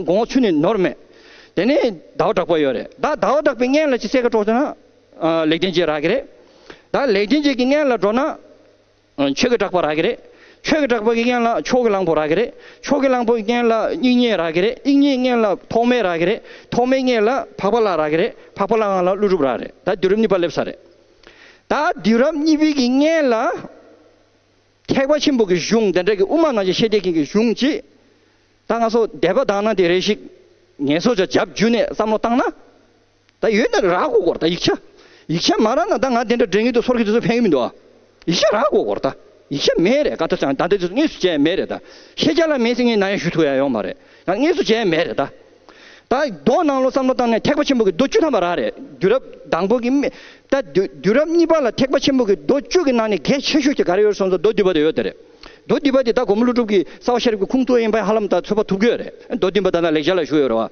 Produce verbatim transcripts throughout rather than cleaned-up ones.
དགོང་ཚུན་ནས་ནོར་མེད། དེ་ནས་ཟླ་བ་གྲགས་པ་ཡོད་རེད། ད་ཟླ་བ་གྲགས་པའི་སྔན་ལ་ཅི་སེ་ག་འགྲོ་ཟེར་ན། ཨ། ལེགས་ལྡན་འབྱེད་རག་གི་རེད། ད་ལེགས་ལྡན་འབྱེད་ཀྱི་སྔན་ལ་འགྲོ་ན། ཨ། ཆོས་ཀྱི་གྲགས་པ་རག་གི་རེད། ཆོས་ཀྱི་གྲགས་པ་གི་སྔན་ལ་མཆོག་གི་གླང་པོ་རག་གི་རེད། མཆོག་གི་གླང་པོ་གི་སྔན་ལ་དབྱིག་གཉེན་རག་གི་རེད། དབྱིག་གཉེན་སྔན་ལ་ཐོགས་མེད་རག་གི་རེད། ཐོགས་མེད་སྔན་ལ་འཕགས་པ་ལྷ་རག་གི་རེད། འཕགས་པ་ལྷ་སྒང་ལ་ཀླུ་སྒྲུབ་རག་རེད། ད་དུས་རབས་གཉིས་པ་སླེབས་ཚར་རེད། ད་དུས་རབས་གཉིས་པའི་གི་སྔན་ལ། ཐེག་པ་ཆེན་པོ་གི་གཞུང་དེ་འདྲ་གི་དབུ་མ་རྣམ་འབྱེད་བཤད་བདེ་མཁན་གི་གཞུང་ཅིག་ད་ང་ཚོ་སྡེ་པ་དག་ན་དེ་རེ་ཞིག་ངལ་གསོ་ཅིག་བརྒྱབ་བརྒྱུད་ནས་བསམ་བློ་བཏང་ན། ད་ཡོད་ན་རག་དགོས་སྐོར་ད་ཡིག་ཆ། ཡིག་ཆ་མ་རག་ན་ད་ང་དེ་འདྲ་འདྲེ་ངེས་དུ་སོར་གི་དུས་ཚོད་ཕན་གི་མི་འདུག་ཨ། ཡིག་ཆ་རག་དགོས་སྐོར་ད། ཡིག་ཆ་མེད་རེད། ག་ད་ཅང་ད་ལྟ་དུས་ཚོད་དངོས་སུ་བྱས་མེད་རེད་ད། ཤེས་བྱ་ལ་མེད་ཟེར་ངས་ན་ཡང་ཞུ་ཐུབ་ཡ་ཡོད་མ་རེད། ཡང་དངོས་སུ་བྱས་མེད་རེད་ད། ད་མདོ་ནང་ལོ་བསམ་བློ་བཏང་ནས་ཐེག་པ་ཆེན་པོ་གི་མདོ་བཅུ་ཐམ་པ་རག་རེད། དུས་རབས་དང་པོ་གི་མི། ད་དུས་དུས་རབས་གཉིས་པ་ལ་ཐེག་པ་ཆེན་པོ་གི་མདོ་བཅུ་གི་ནང་ནས་གལ་ཆེ་ཤོས་ཀྱི་ག་རེ་ཡོད་སོང་ཙང་མདོ་སྡུད་པ་དེ་ཡོད་དེ་རེད། མདོ་སྡུད་པ་དེ་ད་མགོན་པོ་ཀླུ་སྒྲུབ་ཀྱི་རྩ་བ་ཤེས་རབ་ཀྱི་ཁུངས་གཏུགས་ཡིན་པ་ཧ་ལམ་ད་ཚོད་པ་ཐུབ་ཀྱི་ཡོད་རེད། མདོ་སྡུད་པ་ད་ལྟ་ལེགས་སྦྱར་ལ་བཞུགས་ཡོད་རེད་བ།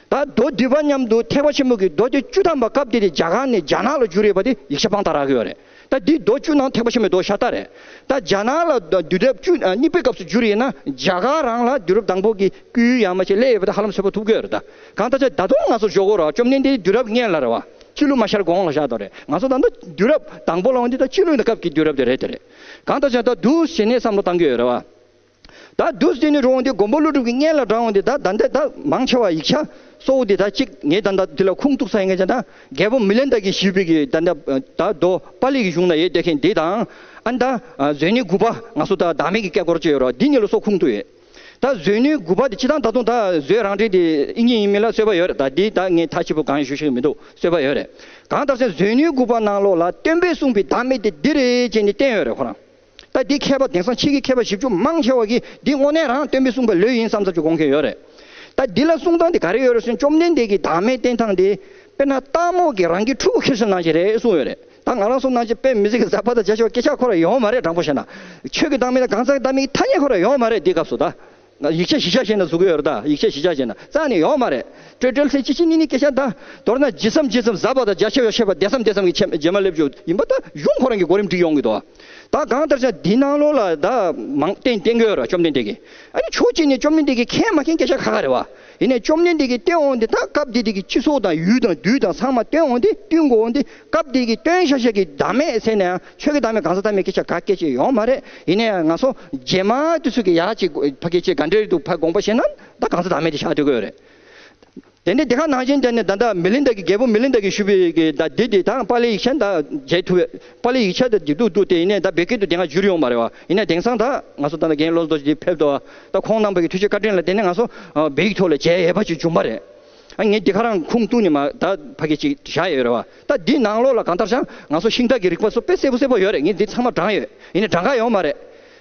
ད་མདོ་སྡུད་པ་མཉམ་དུ་ཐེག་པ་ཆེན་པོ་གི་མདོ་སྡེ་བཅུ་ཐམ་པ་སྐབས་དེ་དེ་རྒྱ་གར་ནས་རྒྱ་ནག་ལ་བསྒྱུར་ཡོད་པ་དེ་ཡིག་ཆ་དཔང་རྟགས་རག་གི་ཡོད་རེད། ད་འདི་མདོ་བཅུ་ནང་ཐེག་པ་ཆེན་པོའི་མདོ་ཤ་སྟག་རེད། ད་རྒྱ་ནག་ལ་དུས་རབས་བཅུ་གཉིས་པའི་སྐབས་སུ་བསྒྱུར་ཡིན་ན་རྒྱ་གར་རང་ལ་དུས་རབས་དང་པོ་གི་སྐུའི་ཡར་མར་ཅིག་སླེབས་ཡོད་པ་དེ་ཧ་ལམ་ཚོད་པ་ཐུབ་ཀྱི་ཡོད་རེད། ད་གང་ལྟར་ཆ་ད་དུང་ང་ཚོ་འཇོག་དགོས་རེད་བ། བཅོམ་ལྡན་འདས་དུས་རབས་སྔོན་ལ་རེད་བ། སྤྱི་ལོ་མ་ཤར་གོང་ལ་བཞག་དོ་རེད། ང་ཚོ་ད་ལྟ་དུས་རབས་དང་པོ་ལ་འོང་དུས་ད་སྤྱི་ལོའི་སྐབས་ཀྱི་དུས་རབས་དེ་རེད་དེ་རེད། གང་ལྟར་ཆ་ད་འདུག་བྱས་ནས་བསམ་བློ་བཏང་གི་ཡོད་རེད་བ། ད་འདུག་སེ་ནི་རུང་འདི་མགོན་པོ་ཀླུ་སྒྲུབ་ཀྱི་སྔན་ལ་འབྲང་འོང་འདི་ད་ད་འདི་ད་མང་ཆེ་བ་ཡིག་ཆ་གཙོ་བོ་འདི་ད་གཅིག་ངས་ད་ད་འདི་ལ་ཁུངས་གཏུགས་ས་ཡིན་ངེས་ཀྱང་ད་རྒྱལ་པོ་མི་ལན་དཀར་གྱིས་ཞུས་པའི་གི་ད་ད་ད་མདོ་པཱ་ལི་གི་གཞུང་ན་ཡོད་བསྡད་མཁན་འདི་དང་། ཨ་ནི་ད་ཨ་མཛོད་བརྙེས་དགུ་པ་ང་ཚོ་ད་བདག་མེད་ཀྱི་སྐད་སྐོར་ཅིག་ཡོད་ར། འདི་གཉིས་ལ་སོགས་ཁུངས་གཏུགས་ཡོད། ད་མཛོད་བརྙེས་དགུ་པ་འདི་སྤྱི་བཏང་ད་དུང་ད་མཛོད་རང་འགྲེལ་འདི་དབྱིག་གཉེན་ཡིན་མིན་ལ་རྩོད་པ་ཡོད་རེད། ད་འདི་ད་ངས་མཐའ་གཅིག་པུ་གང་ཡང་ཞུ་ཤེས་ཀྱི་མི་འདུག་རྩོད་པ་ཡོད་རེད། གང་ལྟར་ཟེར་མཛོད་བརྙེས་དགུ་པ་ནང་ལོགས་ལ་སྟོན་པས་གསུངས་པའི་བདག་མེད་དེ་འདི་རེད་ཅེས་ནི་བསྟན་ཡོད་རེད་ཁོ་རང་། ད་འདི་མཁས་པ་དེང་སང་ཕྱི་གི་མཁས་པ་ཞིབ་འཇུག་མང་ཆེ་བ་གིས་འདི་དངོས་གནས་རང་སྟོན་པས་གསུངས་པ་ལོས་ཡིན་བསམ་ཚར་གྱི་དགོངས་མཁན་ཡོད་རེད། ད་འདི་ལ་གསུང་སྟངས་འདི་ག་རེ་ཡོད་རེད་ཟེར་ན་བཅོམ་ལྡན་འདས་ཀྱིས་བདག་མེད་བསྟན་སྟངས་འདི་དཔེར་ན་སྟག་མོ་གིས་རང་གི་ཕྲུ་གུ་ཁྱེར་སོང་ནང་བཞིན་རེད་གསུངས་ཡོད་རེད། ད་ང་རང་ཚོ་ནང་བཞིན་དཔེ་མི་སྲིད་ཀྱི་གཟབ་པ་དང་བརྒྱ་ཆ་བ་སྐད་ཆ་ཁོ་རང་ཡོང་མ་རེད། དྲང་པོ་བཤད་ན་ཆོས་ཀྱི་བདག་མེད་དང་གང་ཟག་གི་བདག་མེད་ཀྱི་ཐ་སྙད་ཁོ་རང་ཡོང་མ་རེད་འདི་སྐབས་སུ་ད། ཡིག་ཆ་གཞི་ཆ་བཞག་ན་བཟོ་གི་ཡོད་རེད། ད་ཡིག་ཆ་གཞི་ཆ་བཞག་ན་རྩ་ནས་ཡོད་མ་རེད། སྤྲོས་བྲལ་ལྷད་ཅི་ཆི་ནི་ནི་སྐད་ཆ་ད། མདོར་ན་ཇི་བསམ་ཇི་བསམ་ཟབ་པ་དང་རྒྱ་ཆེ་བ་ཤེས་པ་དེ་བསམ་དེ་བསམ་གྱི་ཆེ་རྗེས་མ་སླེབས་རྒྱུ་ཡིན་པ་ད་གཞུང་ཁོ་རང་གི་གོ་རིམ་སྒྲིག་ཡོང་གི་འདུག་ད་གང་ལྟར་ཆ་འདི་ནང་ལོགས་ལ་ད་མང་བསྟན་བསྟན་གི་ཡོད་རེད་བཅོམ་ལྡན་འདས་ཀྱིས། ཨ་ནི་ཕྱོགས་གཅིག་ནས་བཅོམ་ལྡན་འདས་ཀྱིས་མཁྱེན་མ་མཁྱེན་སྐད་ཆ་ཁ་ཁ་རེད་བ། ཡིན་ནའི་བཅོམ་ལྡན་འདས་ཀྱིས་བསྟན་འོང་དེ་ད་སྐབས་དེ་དུས་ཀྱི་སྤྱི་ཚོགས་དང་ཡུལ་དང་དུས་དང་ཚང་མ་བསྟན་འོང་དེ་བསྟུན་དགོས་འོང་དེ་སྐབས་དེ་གི་བསྟན་ཤ་ཤ་གི་བདག་མེད་ཟེར་ན་ཡང་ཆོས་ཀྱི་བདག་མེད་གང་ཟག་བདག་མེད་སྐད་ཆ་ག་སྐད་ཆ་ཡོང་མ་རེད། ཡིན་ནའི་ང་ཚོ་རྗེས་མ་དུས་ཚོད་ཀྱི་ཡག་ཅིག་ཕ་གི་ཅིག་ག་འདྲ་རེད་འདུག་ཕ་དགོངས་པ་བཞེས་ན་ད་གང་ཟག་བདག་མེད་དེ་ཆགས་སྡོད་ཀྱི་ཡོད་རེད། དེ་ནས་དེ་ག་ནང་བཞིན་དེ་ནས་ད་ལྟ་མི་ལིན་ད་གི་རྒྱལ་པོ་མི་ལིན་ད་གིས་ཞུས་པའི་གི་ད་འདི་དེ་ད་པཱ་ལི་ཡིག་ཆ་ད་མཇལ་ཐུབ་པའི་པཱ་ལི་ཡིག་ཆ་ད་འདི་འདུག་འདུག་དེ་ཡིན་ནའི་ད་བོད་སྐད་དུ་དེ་སྔ་བསྒྱུར་ཡོང་མ་རེད་བ། ཡིན་ནའི་དེང་སང་ད་ང་ཚོ་ད་ལྟ་རྒན་བློ་བཟང་རྡོ་རྗེ་ཕེབས་འདུག་ད་ཁོང་རྣམ་པ་གི་ཐུགས་རྗེ་བཀའ་དྲིན་ལ་དེ་ནས་ང་ཚོ་བོད་ཡིག་ཐོག་ལ་མཇལ་ཡས་པ་ཅིག་བྱུང་བ་རེད། ཨ་ངས་འདི་ག་རང་ཁུངས་གཏུགས་ནས་མ་ད་ཕ་གི་ཅིག་བཞག་ཡོད་རེད་བ། ད་འདི་ནང་ལོགས་ལ་གང་ལྟར་ཤང་ང་ཚོ་ཤིང་རྟ་གི་རིག་པ་ཚོ་དཔེ་གསལ་པོ་གསལ་པོ་ཡོད་རེད། ངས་འདི་ཚང་མ་དྲངས་ཡོད། ཡིན་ནའི་དྲང་ག་ཡོད་མ་རེད།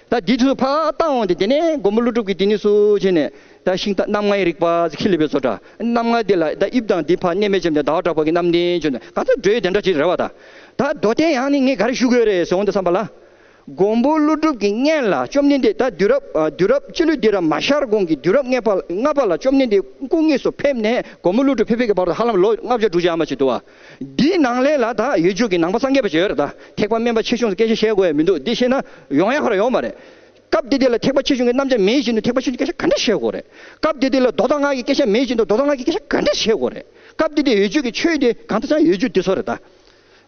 ད་འདི་ཚོ་ཕར་བཏང་འོང་དེ་དེ་ནས་མགོན་པོ་ཀླུ་སྒྲུབ་ཀྱི་འདི་ནས་སུ་བྱས་ནས་ད་ཤིང་རྟ་རྣམ་ལྔའི་རིག་པ་ཁྱི་ལི་པའི་བཟོ་འདྲ་རྣམ་ལྔ་དེ་ལ་ད་དབྱིབས་དང་འདི་ཕར་གནས་མེད་ཅམ་དེ་ཟླ་བ་གྲགས་པ་གི་རྣམ་བདེན་བྱོན་ནས་གང་ཚ་འགྲོའི་དེ་འདྲ་ཅིག་རེད་བ། ད་ད་མདོ་དོན་ཡང་ནི་ངས་ག་རེ་ཞུ་དགོས་རེད་ཟེར་འོང་དུ་བསམ་པ་ལ། མགོན་པོ་ཀླུ་སྒྲུབ་ཀྱི་སྔན་ལ་བཅོམ་ལྡན་འདས་ད་དུས་རབས་ཨ་དུས་རབས་སྤྱི་ལོའི་དུས་རབས་མ་ཤར་གོང་གི་དུས་རབས་ལྔ་པ་ལྔ་པ་ལ་བཅོམ་ལྡན་འདས་སྐུ་དངོས་སུ་ཕེབས་ནས་མགོན་པོ་ཀླུ་སྒྲུབ་ཕེབས་ཕེབས་ཀྱི་བར་དུ་ཧ་ལམ་ལོ་ལྔ་བརྒྱ་དྲུག་བརྒྱ་ཨ་མ་ཅིག་འདུག་བ། འདིའི་ནང་ལས་ལ་ད་ཡོད་རྒྱུ་གི་ནང་པ་སངས་རྒྱས་པ་ཅིག་ཡོད་རེད། ད་ཐེག་པ་དམན་པ་ཆེ་ཆུང་སྐད་ཆ་བཤད་དགོས་ཡ་མི་འདུག་འདི་བཤད་ན་ཡོང་ཡ་ཁོ་ར་ཡོང་མ་རེད། སྐབས་དེ་དུས་ལ་ཐེག་པ་ཆེ་ཆུང་གི་རྣམ་གཞག་མེད་བཞིན་དུ་ཐེག་པ་ཆེ་ཆུང་གི་སྐད་ཆ་ག་འདྲ་བཤད་དགོས་རེད། སྐབས་དེ་དུས་ལ་མདོ་དང་སྔགས་ཀྱི་སྐད་ཆ་མེད་བཞིན་དུ་མདོ་དང་སྔགས་ཀྱི་སྐད་ཆ་ག་འདྲ་བཤད་དགོས་རེད། སྐབས་དེ་དུས་ཡོད་རྒྱུ་གི་ཆོས་དེ་གང་ལྟར་ཀྱང་ཡོད་རྒྱུ་དེ་ཚོ་རེད་ད།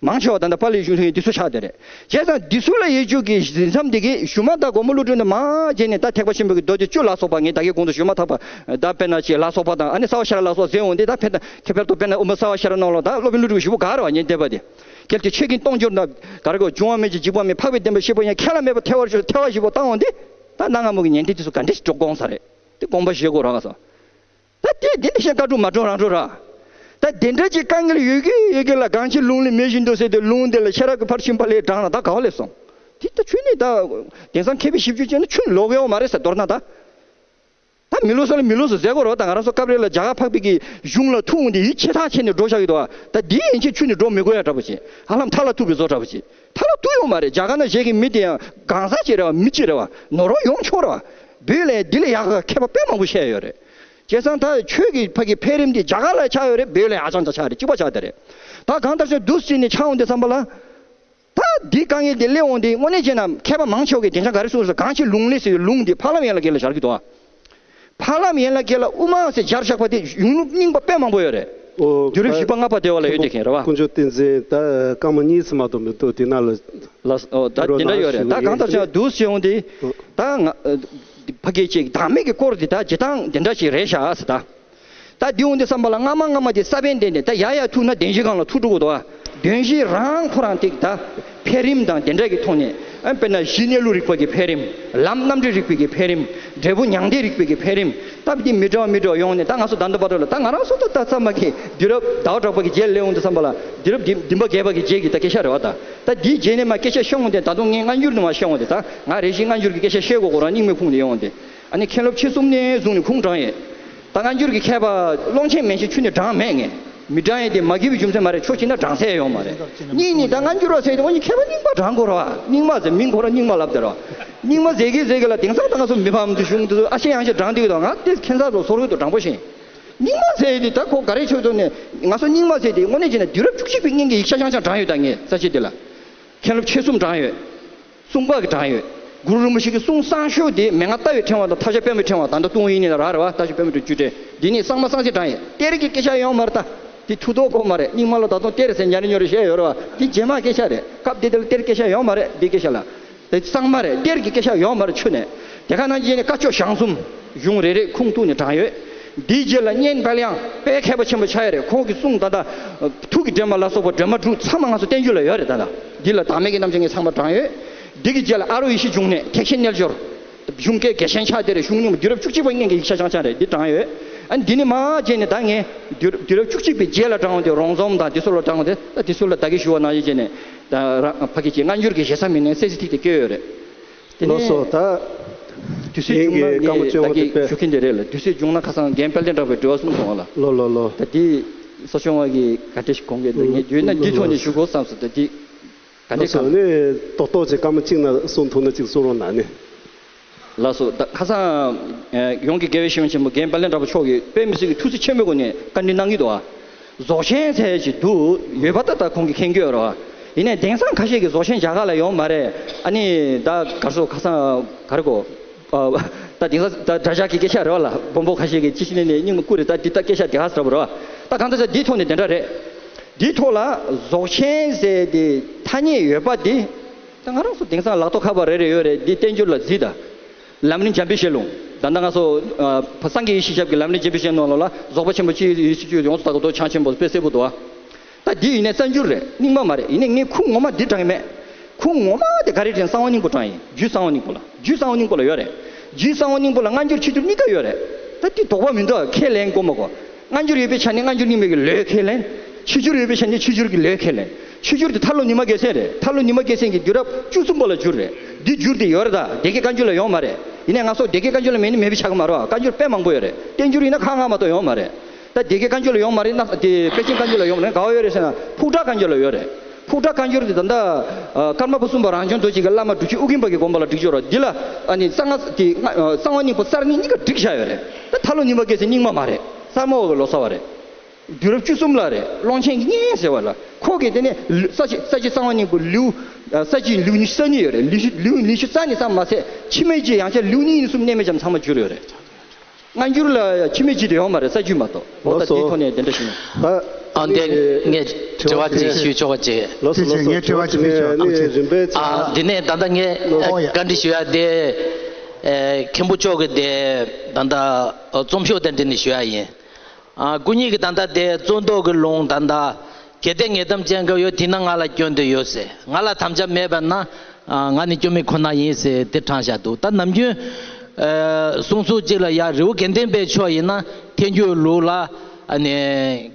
མང་ཆེ་བ་ད་ལྟ་པཱ་ལིའི་གཞུང་ལུགས་འདི་ཚོ་ཆགས་བསྡད་རེད། བྱས་ཙང་འདི་ཚོ་ལ་ཡོད་རྒྱུ་གི་ཞིང་མཚམས་འདི་གི་གཞུག་མ་ད་མགོན་པོ་ཀླུ་སྒྲུབ་ནས་མར་བྱས་ནས་ད་ཐེག་པ་ཆེན་པོ་གི་མདོ་སྡེ་བཅུ་ལ་སོགས་པ་ངས་ད་གིན་གོང་དུ་ཞུས་མ་ཐག་པ་ད་དཔེར་ན་ཅིག་ལ་སོགས་པ་དང་ཨ་ནི་རྩ་བ་ཤེས་རབ་ལ་སོགས་ཟེར་འོང་དེ་ད་ཕན་ད་ཁྱད་པར་དུ་དཔེར་ན་དབུ་མ་རྩ་བ་ཤེས་རབ་ནང་ལོགས་ད་སློབ་དཔོན་ཀླུ་སྒྲུབ་ཞིག་པོ་ག་རེ་བ་ཉན་བསྡད་པ་དེ། གལ་ཏེ་ཆོས་ཀྱི་སྟོང་གྱུར་ན་ག་རེ་གོ་འབྱུང་བ་མེད་ཅིང་འཇིག་པ་མེད་འཕགས་པའི་བདེན་པ་ཤེས་པ་ཡང་ཁས་ལ་མེད་པར་ཐལ་བར་འགྱུར་ཐལ་བ་ཞིག་པོ་བཏང་འོང་དེ་ད་གནའ་སྔ་མོ་གི་ཉན་ཐོས་དེ་ཚོ་ག་འདྲ་ཞིག་འགྲོ་དགོངས་ས་རེད། དེ་དགོངས་པ་བཞེས་དགོས་ར་ག་སོང་། ད་དེ་དེ་འདྲ་བཤད་བཀའ་སྒྲུབ་མ་སྒྲུབ་རང་སྒྲུབ་ར། ད་དེ་འདྲ་ཅིག་དཀའ་ངལ་ཡོད་ཀྱི་ཡོད་ཀྱི་ལ་གང་ཅི་ལུང་ལས་མེད་བཞིན་དུ་ཟེར་ཏེ་ལུང་དེ་ལ་ཤེས་རབ་ཀྱི་ཕར་ཕྱིན་པ་ལས་དྲངས་ན་ད་ག་བ་སླེབས་སོང་། དེ་ད་ཆོས་ནི་ད་དེང་སང་མཁས་པའི་ཞིབ་འཇུག་བྱས་ན་ཆོས་ལོག་ཡོད་མ་རེད་ཟེར་མདོར་ན་ད། ད་མི་ལོག་ས་ལ་མི་ལོག་སོ་ཟེར་དགོས་རེད་བ། ད་ང་རང་ཚོ་སྐབས་རེ་ལ་རྒྱ་གར་འཕགས་པའི་གི་གཞུང་ལ་ཐུག་འོང་དེ་ཡིད་ཆེས་ཐག་ཆད་ནས་འགྲོ་བཞག་གི་འདུག་བ། ད་དེ་ཡན་ཆད་ཆུད་ནས་འགྲོ་མི་དགོས་ཡ་འདྲ་པོ་ཅིག་ཧ་ལམ་མཐའ་ལ་ཐུག་པའི་བཟོ་འདྲ་པོ་ཅིག་མཐའ་ལ་ཐུག་ཡོད་མ་རེད། རྒྱ་གར་ན་བཞུགས་ཀྱི་མི་དེ་ཡང་གང་ཟག་ཅིག་རེད་བ། མི་གཅིག་རེད་བ། ནོར་བ་ཡོང་ཆོག་རེད་བ། བོད་ལས་འདི་ལས་ཡག་ག་མཁས་པ་དཔེ་མང་པོ་བཤད་ཡོད་རེད། བྱས་ཙང་ད་ཆོས་ཀྱི་ཕ་གི་འཕེལ་རིམ་དེ་རྒྱ་གར་ལ་ཆགས་ཡོད་རེད། བོད་ལ་ཡང་ཨ་ཅང་ཅང་ཆགས་རེད། གཅིག་པ་ཆགས་བསྡད་རེད། ད་གང་ལྟར་ཆོས་འདུག་སེ་ནས་ཆགས་འོང་དུས་ཙམ་པ་ལ། ད་འདི་དཀའ་ངལ་འདི་སླེབས་འོང་དུས་དངོས་གནས་བྱས་ན་མཁས་པ་མང་ཆེ་བ་གིས་དེང་སང་ག་རེ་གསུངས་སོང་། གང་ཅི་ལུང་ལས་ཟེར་བའི་ལུང་འདི་ཕ་ལམ་ཡན་ལག་བརྒྱད་ལ་སྦྱར་གྱི་འདུག་ཨ། ཕ་ལམ་ཡན་ལག་བརྒྱད་ལ་དབུ་མ་ཟེར་སྦྱར་བཞག་པ་དེ་གཞུང་ལུགས་རྙིང་པ་དཔེ་མང་པོ་ཡོད་རེད། ཨོ། དུས་རབས་བཞི་པ་ལྔ་པ་དེ་བ་ལ་ཡོད་དེ་མཁན་རེད་བ། དཀོན་མཆོག་བསྟན་འཛིན་ད་སྐར་མ་གཉིས་ཙམ་མ་གཏོགས་མི་འདུག་དེ་ན་ལ། ལགས་སོ། ཨོ། ད་དེ་འདྲ་ཡོད་རེད། ད་གང་ལྟར་བྱས་ན་འདུག་སེ་ཡོང་དེ། ཨོ། ད་ང་ཨ་ཕ་གི་ཅིག་བདག་མེད་ཀྱི་སྐོར་དེ་ད་བྱེད་སྟངས་དེ་འདྲ་ཞིག་རེད་ཤག་ཟེར་ད། ད་འདི་འོང་དུས་བསམ་པ་ལ་སྔ་མ་སྔ་མ་དེ་ས་བོན་ལྡན་ནས་ད་ཡ་ཡ་ཐུག་ན་བདེན་བཞི་སྒང་ལ་ཐུག་འགྲོ་གི་འདུག་བ། བདེན་བཞི་རང་ཁོ་རང་ཏིག་ད་འཕེལ་རིམ་དང་དེ་འདྲ་གི་ཐོག་ནས། ཨ་དཔེར་ན་གཞི་གནས་ལུགས་རིག་པ་གི་འཕེལ་རིམ། ལམ་རྣམ་འགྲེལ་རིག་པའི་གི་འཕེལ་རིམ། འབྲས་བུ་མྱང་འདས་རིག་པའི་གི་འཕེལ་རིམ། སྟབས་བདེ་མི་འདྲ་བ་མི་འདྲ་བ་ཡོང་ནས། ད་ང་ཚོ་ད་ལྟ་བར་དུ་ལ་ད་ང་རང་ཚོ་ད་ད་ཚང་མ་གི་དུས་རབས་ཟླ་བ་གྲགས་པ་གི་རྗེས་སླེབས་འོང་དུས་བསམ་པ་ལ་དུས་རབས་བདུན་བདུན་པ་བརྒྱད་པ་གི་རྗེས་ཀྱི་ད་སྐད་ཆ་རེད་བ། ད་ད་འདིའི་རྗེས་ནས་མ་སྐད་ཆ་ཤོད་འོང་དུས་ད་དུང་ངས་སྔ་འགྱུར་ནང་མ་བཤད་འོང་དུས། ད་ང་རེ་ཞིག་སྔ་འགྱུར་གི་སྐད་ཆ་བཤད་དགོས་ཁོ་རང་སྙིང་མའི་ཁུངས་ནས་ཡོང་འོང་དུས། ཨ་ནི་མཁན་སློབ་ཆེ་གསུམ་ནས་བཟུང་ནས་ཁུངས་དྲངས་ཡོད། ད་སྔ་འགྱུར་གྱི་མཁས་པ་ཀློང་ཆེན་མན་ཆད་ཁྱོན་ནས་དྲངས་མེད། ངས་མི་དྲངས་ཡས་དེ་མ་གི་བའི་རྒྱུ་མཚན་མ་རེད། ཁྱོད་ཅིག་ན་དྲངས་ས་ཡོད་མ་རེད། གཉིས་ནི་ད་སྔ་འགྱུར་བ་ཟེར་དེ་ཁོ་གཉིས་མཁས་པ་རྙིང་པ་དྲངས་དགོས་རེད་བ། རྙིང་མ་ཟེར་མིང་ཁོ་རང་རྙིང་མ་ལབ་དེ་རེད་བ། རྙིང་མ་ཟེར་གི་ཟེར་གི་ལ་དེང་སང་ད་ང་ཚོ་མི་ཕམ་དུ་གཞུང་དུ་ཨ་ཤེ་ཡང་ཤེ་དྲངས་དེ་གི་དང་ང་དེ་ཁྱེད་ཚ་རོ་སོར་གི་དུ་དྲང་པོ་ཤེས། རྙིང་མ་ཟེར་དེ་ད་ཁོ་ག་རེ་ཆོས་ཐོག་ནས་ང་ཚོ་རྙིང་མ་ཟེར་དེ་དངོས་གནས་བྱས་ན་དུས་རབས་བཅུ་གཅིག་པའི་སྔོན་གྱི་ཡིག་ཆ་ཆང་ཆང་དྲངས་ཡོད། ད་ངས་ས་ཆ་དེ་ལ་མཁན་སློབ་ཆེ་གསུམ་དྲངས་ཡོད། གསུང་འབག་གིས་དྲངས་ཡོད། གུ་རུ་རིན་པོ་ཆེ་གི་གསུང་གསང་ཤོས་དེ་མན་ངག་ལྟ་བའི་ཕྲེང་བ་དང་ཐབས་ཤེས་པད་མའི་ཕྲེང་བ། ད་ལྟ་ཏུང་ཧོང་ཡིག་ནས་ལ་རག་རེད་བ། ཐབས་ཤེས་པད་མའི་ཕྲེང་བ་བཅུ་དྲུག་དེ་ནས་གཙང་མ་གསང་ཆེན་དྲངས་ཡོད། གཏེར་གྱི་སྐད་ཆ་ཡོད་མ་རེད་ད། དེ་ཐུགས་དོགས་དགོས་མ་རེད། རྙིང་མ་ལ་ད་དུང་གཏེར་ཟེར་ཉ་རེ་ཉོ་རེ་བཤད་ཡོད་རེད་བ། དེ་རྗེས་མ་སྐད་ཆ་རེད། སྐབས་དེ་དེ་ལ་གཏེར་སྐད་ཆ་ཡོད་མ་རེད། དེ་སྐད་ཆ་ལ་དེ་གཙང་མ་རེད། གཏེར་གྱི་སྐད་ཆ་ཡོད་མ་རེད་ཆུ་ནས། དེ་ག་ནང་བཞིན་ནས་བཀའ་ཆོས་ཞང་གསུམ་གཞུང་རེ་རེ་ཁུངས་གཏུགས་ནས་དྲངས་ཡོད། འདིའི་རྗེས་ལ་གཉན་དཔལ་དབྱངས་དཔེ་མཁས་པ་ཆེན་པོ་ཆགས་ཡོད་རེད། ཁོང་གི་གསུང་ད་ལྟ་ཐུགས་ཀྱི་འདྲེན་པ་ལ་སོགས་པ་སྒྲོན་མ་དྲུག་ཚང་མ་ང་ཚོ་བསྟན་བཅོས་ལ་ཡོད་རེད། ད་ལྟ་འདི་ལ་བདག་མེད་ཀྱི་རྣམ་བཤད་ངས་ཚང་མ་དྲངས་ཡོད། འདི་གི་རྗེས་ལ་ཨ་རོ་ཡེ་ཤེས་འབྱུང་གནས་ཐེག་ཆེན་རྣལ་འབྱོར། གཞུང་སྐད་རྒྱས་ཤིང་ཆ་དེ་རེད། གཞུང་རྙིང་པ་དུས་རབས་བཅུ་གཅིག་པ་སྔོན་གྱི་ཡིག་ཆ་ཆང་ཆང་རེད། འདི་དྲངས་ཡོད། ཨ་ནི་འདི་ནི་མ་རྗེས་ནས་ད་ངས་དུས་དུས་རབས་བཅུ་གཅིག་པའི་རྗེས་ལ་དྲངས་ཏེ་རོང་ཟོམ་དང་འདི་ཚོ་ལ་དྲངས་ཏེ། ད་འདི་ཚོ་ལ་ད་གིན་ཞུ་བ་ནང་བཞིན་བྱས་ནས་ད་རང་ཕ་གི་ཅིག་སྔ་འགྱུར་གྱི་ཞེ་ས་མི་སྣའི་གསལ་གཟིགས་ཐིག་དེ་བཀོད་ཡོད་རེད། དེ་ལགས་ནས་སོ། ད་དུས་ཚོད་ངེད་བྱུང་ན་ཀྱི་སྐར་མ་ངས་བཅོ་ལྔ་ད་གི་དེ་དཔེ་ཞུ་མཁན་དེ་རེད་ལ། དུས་ཚོད་བྱུང་ན་ཁ་སང་རྒན་དཔལ་ལྡན་གྲགས་པའི་དྲི་བ་གསུམ་སོང་བ་ལ། ལོ་ལོ་ལོ། ད་འདི་ས་སྐྱོང་བ་གི་ག་འདྲ་ཞིག་དགོངས་ཀྱི་འདུག་ངས་བརྗོད་ན་འདི་ཐོག་ནས་ཞུ་དགོས་བསམ་སོང་། ད་འདི་ག་འདྲ་ལགས་སོ། གང་ནི་ཏོག་ཏོག་ཅིག་སྐར་མ་གཅིག་ན་གསུང་ཐུབ་ན་གཅིག་གསུང་རོགས་གནང་ནི། ལགས་སོ། ད་ཁ་སང་ཡོངས་ཀྱི་དགེ་བའི་བཤེས་གཉེན་ཆེན་པོ་རྒན་དཔལ་ལྡན་གྲགས་པ་མཆོག་གིས་དཔེ་མི་སྲིད་ཀྱི་ཐུགས་བརྩེ་ཆེན་པོའི་སྒོ་ནས་བཀའ་འདྲི་གནང་གི་འདུག་ཨ། རྫོགས་ཆེན་ཟེར་ཅིག་འདུག་ཡོད་པ་ད་ད་ཁོང་གིས་མཁྱེན་གྱི་ཡོད་རེད་བ། ཡིན་ནའི་དེང་སང་ཁ་ཤས་ཀྱིས་རྫོགས་ཆེན་རྒྱ་གར་ལ་ཡོད་མ་རེད། ཨ་ནི་ད་ག་རེ་ཟེར། ཁ་སང་ག་རེ་གོ་ཨ། ད་དེང་སང་ད་དྲ་ཇག་གི་སྐད་ཆ་རེད་བ་ལ། སྦོམ་པོ་ཁ་ཤས་ཀྱིས་ཅི་ཞིག་ནས་ནས་སྙིང་མ་བསྐུར་རེད། ད་འདི་ད་སྐད་ཆ་དེ་ག་ཟེར་བ་རེད་བ། ད་གང་ལྟར་ད་འདིའི་ཐོག་ནས་དེ་འདྲ་རེད། འདིའི་ཐོག་ལ་རྫོགས་ཆེན་ཟེར་དེ་ཐ་སྙད་ཡོད་པ་དེ། ད་ང་རང་ཚོ་དེང་སང་ལག་ཐོག་ཁ་པར་རེ་རེ་ཡོད་རེད། འདི་བསྟན་འགྱུར་ལ་གཟིགས་དང་། ལམ་རིམ་འཇམ་དཔལ་བཤད་ལུང་། ད་ལྟ་ང་ཚོ་ཨ་སངས་རྒྱས་ཡེ་ཤེས་ཞབས་ཀྱི་ལམ་རིམ་འཇམ་དཔལ་བཤད་ལུང་ལ་ལ་རྫོགས་པ་ཆེན་པོ་སྤྱི་ཡི་ཡེ་ཤེས་སྤྱོད་ཡོངས་སུ་དག་པའི་མདོ་ཆ་ཆེན་པོ་དཔེ་གསལ་པོ་འདུག་ཨ། ད་འདི་ཡིན་ནའི་རྩ་འགྱུར་རེད། རྙིང་མ་མ་རེད། ཡིན་ནའི་ངས་ཁུངས་ངོ་མ་འདི་དྲངས་ཡི་མེད། ཁུངས་ངོ་མ་དེ་ག་རེ་དྲངས། གསང་བ་སྙིང་པོ་དྲངས་ཡིན། རྒྱུད་གསང་བ་སྙིང་པོ་ལ། རྒྱུད་གསང་བ་སྙིང་པོ་ལ་ཡོད་རེད། རྒྱུད་གསང་བ་སྙིང་པོ་ལ་སྔ་འགྱུར་ཕྱི་འགྱུར་གཉིས་ཀ་ཡོད་རེད། ད་འདི་དོགས་པ་མི་འདུག་ཁས་ལེན་དགོས་མ་དགོས། སྔ་འགྱུར་ཡོད་པའི་ཆ་ནས་སྔ་འགྱུར་རྙིང་མའི་གི་ལོས་ཁས་ལེན། ཕྱི་འགྱུར་ཡོད་པའི་ཆ་ནས་ཕྱི་འགྱུར་གྱི་ལོས་ཁས་ལེན། ཕྱི་འགྱུར་དེ་ཐར་ལོ་ཉི་མ་རྒྱལ་མཚན་རེད། ཐར་ལོ་ཉི་མ་རྒྱལ་མཚན་གྱི་དུས་རབས་བཅུ་གསུམ་པ་ལ་བསྒྱུར་རེད། འདི་བསྒྱུར་དེ་ཡོད་རེད། ད་སྡེ་དགེ་བཀའ་འགྱུར་ལ་ཡོད་མ་རེད། ཡིན་ནའི་ང་ཚོ་སྡེ་དགེ་བཀའ་འགྱུར་ལ་མེད་ནི་མེད་པའི་ཆགས་ཀྱི་མ་རེད་བ། བཀའ་འགྱུར་དཔེ་མང་པོ་ཡོད་རེད། བསྟན་འགྱུར་ཡིན་ན་ཁག་ཁག་མ་གཏོགས་ཡོད་མ་རེད། ད་སྡེ་དགེ་བཀའ་འགྱུར་ལ་ཡོད་མ་རེད་ན་དེ་དཔལ་ཆེན་བཀའ་འགྱུར་ལ་ཡོད་མ་རེད། ག་བ་ཡོད་རེད་ཟེར་ན་ཕུག་བྲག་བཀའ་འགྱུར་ལ་ཡོད་རེད། ཕུག་བྲག་བཀའ་འགྱུར་དེ་ད་ལྟ་ཨ་ཀརྨ་པ་གསུམ་པ་རང་བྱུང་རྡོ་རྗེ་གི་བླ་མ་འབྲུག་ཆེན་ཨོ་རྒྱན་པ་གི་དགོངས་པ་ལ་བསྒྲིགས་ཡོད་རེད། འདི་ལ་ཨ་ནི་གསང་སྔགས་དེ་གསང་བ་སྙིང་པོ་གསར་རྙིང་གཉིས་ཀ་བསྒྲིགས་བཞག་ཡོད་རེད། ད་ཐར་ལོ་ཉི་མ་རྒྱལ་མཚན་རྙིང་མ་མ་རེད། གསར་མ་བ་གི་ལོ་ཙཱ་བ་རེད། དུས་རབས་བཅུ་གསུམ་ལ་རེད། ཀློང་ཆེན་གྱི་སྙན་ཟེར་བ་ལ། ཁོ་གིས་དེ་ནས་ལེའུ་ས་བཅད་ས་བཅད་གསང་བ་སྙིང་པོ་ལེའུ་ཨ་ས་བཅད་ལེའུ་ཉི་ཤུ་རྩ་གཉིས་ཡོད་རེད། ལེའུ་ཉི་ཤུ་ལེའུ་ཉི་ཤུ་རྩ་གཉིས་ཙམ་མ་ཟད་ཕྱི་མའི་རྗེས་ཡང་བསྐྱར་ལེའུ་གཉིས་གཉིས་གསུམ་གནས་མེད་ཙམ་ཚང་མ་བསྒྱུར་ཡོད་རེད། སྔ་འགྱུར་ལ་ཕྱི་མའི་རྗེས་དེ་ཡོད་མ་རེད། རྩ་རྒྱུད་མ་གཏོགས། འོ་ད་ལགས་སོ། དེའི་ཐོག་ནས་དེ་འདྲ་ཞིག་ཡིན། ད་ཨ་འདི་ངས་དྲི་བ་ཅིག་ཞུ་ཆོག་པ་ཅིག་ལགས་སོ་ལགས་སོ། ངས་དྲི་བ་ཅིག་ཞུ་ཆོག་ཨ་ནི་རིམ་པས་ཨ་འདི་ནས་ད་ལྟ་ངས་ཨོ་ཡ་བཀའ་འདྲི་ཞུ་ཡ་དེ་ཨེ་མཁན་པོ་མཆོག་གི་དེ་ད་ལྟ་རྩོམ་ཤོག་དེ་འདྲ་ནས་ཞུ་ཡ་ཡིན། ཨ་སྐུ་ཉིད་ཀྱིས་ད་ལྟ་དེ་རྩོད་ཟློག་གི་ལུང་ད་ལྟ་གལ་ཏེ་ངེས་གཏམ་ཅན་ག་ཡོད། དེས་ན་ང་ལ་སྐྱོན་དུ་ཡོད་ཟེར། ང་ལ་དམ་བཅའ་མེད་པས་ན་ཨ་ང་ནི་སྐྱོན་མེད་ཁོ་ན་ཡིན་ཟེར་དེ་དྲངས་བཞག་འདུག་ད་ནམ་རྒྱུན་ཨ་གསུང་ཚུལ་གཅིག་ལ་ཡ་རི་བོ་དགེ་ལྡན་པའི་ཕྱོགས་ཡིན་ན་ཐལ་འགྱུར་ལུགས་ལ་ཨ་ནི་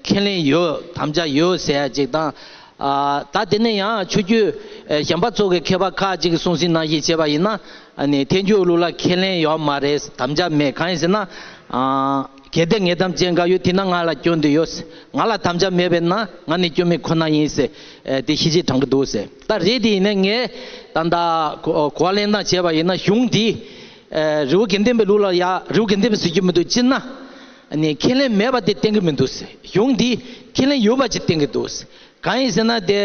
ཁས་ལེན་ཡོད། དམ་བཅའ་ཡོད་ཟེར་ཡ་གཅིག་དང་། ཨ་ད་དེ་ནས་ཡང་ཆོས་བརྒྱུད་ཨ་གཞན་པ་ཚོ་གི་མཁས་པ་ཁག་ཅིག་གི་གསུང་ཟིན་ནང་བཞིན་བྱས་པ་ཡིན་ན། ཨ་ནི་ཐལ་འགྱུར་ལུགས་ལ་ཁས་ལེན་ཡོད་མ་རེད། དམ་བཅའ་མེད། གང་ཡིན་ཟེར་ན། ཨ་གལ་ཏེ་ངེས་གཏམ་ཅན་ག་ཡོད། དེས་ན་ང་ལ་སྐྱོན་དུ་ཡོད། ང་ལ་དམ་བཅའ་མེད་པས་ན་ང་ནི་སྐྱོན་མེད་ཁོ་ན་ཡིན་ཟེར། ཨ་དེ་ཤེས་བྱེད་དྲང་གི་འདུག་ཟེར། ད་རེད་དེ་ཡིན་ན་ངས་ད་ལྟ་གོ་གོ་བ་ལེན་སྟངས་བྱས་པ་ཡིན་ན་གཞུང་འདི་ཨ་རི་བོ་དགེ་ལྡན་པའི་ལུགས་ལ་ཡ་རི་བོ་དགེ་ལྡན་པའི་ཟེར་རྒྱུ་མི་འདུག་སྤྱིར་ན། ནི་ཁས་ལེན་མེད་པ་དེ་བསྟན་གྱི་མི་འདུག་ཟེར། གཞུང་འདི་ཁས་ལེན་ཡོད་པ་ཅིག་བསྟན་གྱི་འདུག་ཟེར། གང་ཡིན་ཟེར་ན་དེ་